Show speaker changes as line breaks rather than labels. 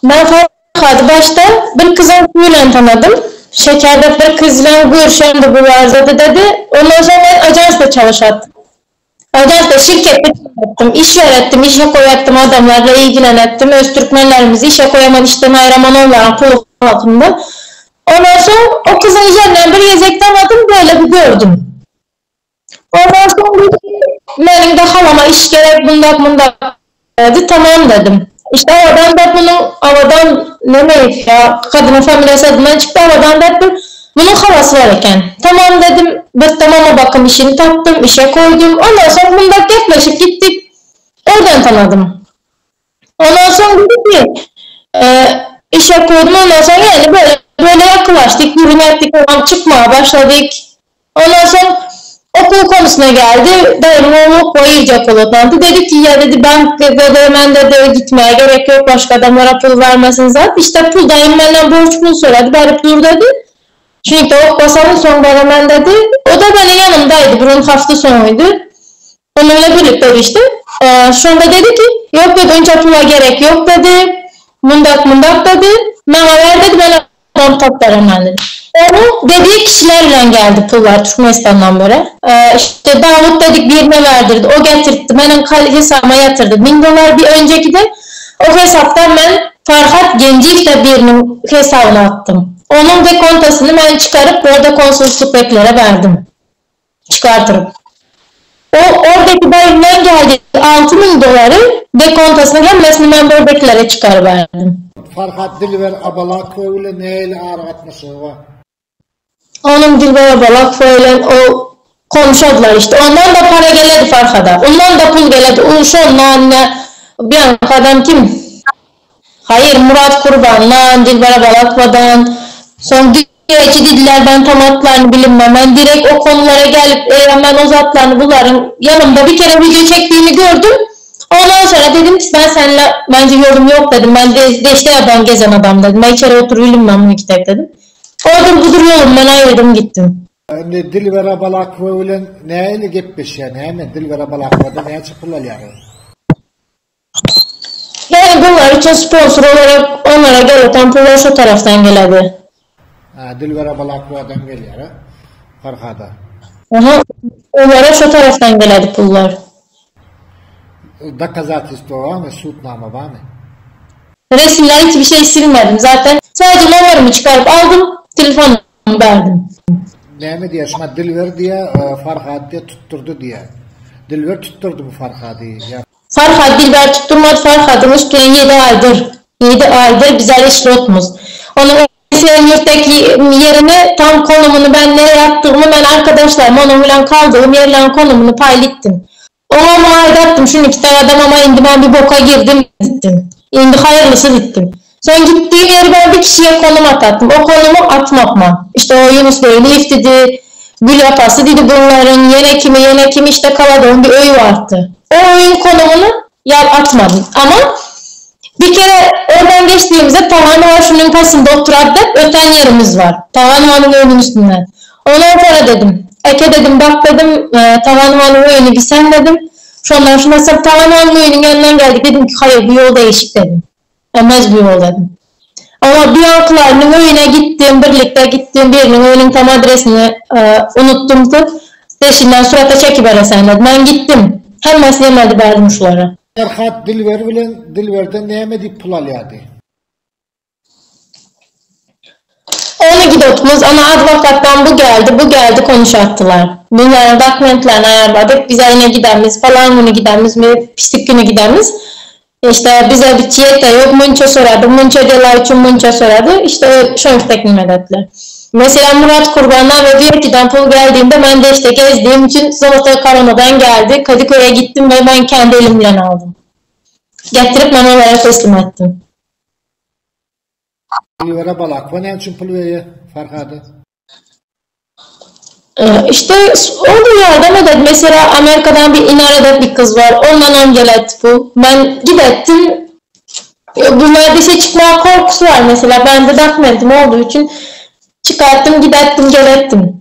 Ben Farhady başda bir kyzyň bilen tanadym. Şekerde bir kyz bilen görüşendi bu arzada dedi. Ondan soň men ajansda çalışatdym. Ajansda şirketde çalışatdym. Iş öğrettim, işe koyatdym, adamlarla ilgilenetdim. Öz türkmenlerimizi işe koyaman, işden aýraman onlaryň puly hakynda. Ondan soň o kyzyň üzerinden bir gezek tanadym, böyle bir gördüm. Ondan soň dedi, meniň de halama iş gerek, bundak mundak dedi, tamam dedim. İşte Abadan da bunun, Abadan neme ya, kadının familiyası adından çıktı, Abadan da bir, bunun halası var eken. Tamam dedim, bir tamama bakım işini taptım, işe koydum. Ondan sonra bundak yaklaşıp gittik, oradan tanıdım. Ondan sonra dedi ki, e, işe koydum, ondan sonra yani böyle, böyle yaklaştık, yürüme ettik, falan çıkmaya başladık. Ondan sonra okul konusuna geldi. Dayım oğlu koyacak olurdu. Dedi ki ya dedi ben dedi hemen dedi gitmeye gerek yok başka adamlara pul vermesin zaten. İşte pul dayım benden borç pul söyledi. Bari pul dedi. Çünkü o basanın son hemen dedi. O da benim yanımdaydı. Bunun hafta sonuydu. Onunla birlikte işte. Ee, şunda dedi ki yok dedi önce pula gerek yok dedi. Mundak mundak dedi. Bana ver dedi ben adam toplar hemen dedi. Onu dediği kişilerle geldi pullar Türkmenistan'dan böyle. Ee, işte Davut dedik birine verdirdi. O getirtti. Benim hesabıma yatırdı. 1000 dolar bir önceki de o hesaptan ben Farhat Genciyev'le birinin hesabına attım. Onun dekontasını ben çıkarıp orada konsolosluktakilere verdim. Çıkartırım. O oradaki dayımdan geldi 6000 doları dekontasını hemmesini ben buradakilere çıkarıverdim.
Farhat Dilber Abalakow bilen nähili aragatnaşygy bar?
Onun Dilber Abalakova ile o konuşadılar işte. Ondan da para geledi Farhad'a. Ondan da pul geledi. O şondan ne bir adam kim? Hayır Murat Kurban'dan, Dilber Abalakova'dan. Son geçi dediler ben tam adlarını bilinmem. Ben direkt o konulara gelip e, ben o zatlarını bunların yanımda bir kere video çektiğini gördüm. Ondan sonra dedim ki ben seninle bence yorum yok dedim. Ben de, de işte ben gezen adam dedim. Ben içeri otur bilinmem bunu kitap dedim. Odur budur yolum ben ayırdım gittim.
Indi Dilber Abalakow bilen nähili gepleşýär? Näme Dilber Abalakowa'dan näçe pul alýar?
Yani bunlar için sponsor olarak onlara gelen pullar şu taraftan geledi.
Ha, Dilber Abalakowa'dan gelýär, ha? Farhada.
Aha, onlara şu taraftan geledi pullar.
Доказательство barmy, sudnama barmy?
Resimler hiçbir şey silmedim zaten. Sadece numaramı çıkarıp aldım, telefonumu verdim.
Näme diýär? Şuna Dilber diýär, e, Farhad diýär, tutturdy diýär. Dilber tutturdy bu Farhady. Ya
Farhad Dilber tutturmadı Farhad'ın üstüne 7 aydır. 7 aydır bizler işlotmuz. Onun Esenyurt'taki yerini tam konumunu ben nereye yaptığımı ben arkadaşlarım onun bilen kaldığım yerlerin konumunu paylaştım. Ona muayyedattım. Şunu iki tane adam ama indi ben bir boka girdim gittim. İndi hayırlısı gittim. Son gittiğim yeri ben bir kişiye konum atattım. O konumu atmakma. İşte o Yunus Beyliği dedi. Gül yapası dedi bunların yene kimi yene kimi işte Kaladon bir öğü vardı. O oyun konumunu yer atmadım. Ama bir kere oradan geçtiğimizde Tavan şunun kasında oturardık öten yerimiz var. Tavan önün üstünden. Ondan sonra dedim. Eke dedim bak dedim e, Tavan önü bir sen dedim. Şundan şuna sen Tavan önünün yanından geldik. Dedim ki hayır bu yol değişik dedim. Emez bu yol dedim. Ama bir yankılarının önüne gittim, birlikte gittim. Birinin önünün tam adresini e, unuttum. Peşinden surata çekiveresen dedim. Ben gittim. Hemmesini yemedi verdim şulara.
Farhad Dilber bilen Dilberden näme diýip pul alýardy?
Onu gidotmuz ama advokattan bu geldi, bu geldi konuşattılar. Bunların dokumentlerini ayarladık. Bize yine gidemiz, falan günü gidemiz, mi pislik günü gidemiz. İşte bize bir çiyet de yok, munça soradı, munça diyorlar için munça soradı. İşte şu teknik ettiler. Mesela Murat Kurban'dan ve Vietnam'dan pul geldiğinde ben de işte gezdiğim için Zolota Karona'dan geldi. Kadıköy'e gittim ve ben kendi elimle aldım. Getirip ben onlara teslim ettim.
Dilber Abalakowa näme üçin pul berýär Farhada?
Ee, İşte onu yardım edip mesela Amerika'dan bir Inara'da bir kız var. Ondan angelet bu. Ben gidettim. Bunlar dışa çıkma korkusu var mesela. Ben de dokumentim olduğu için çıkarttım, gidettim, gelettim.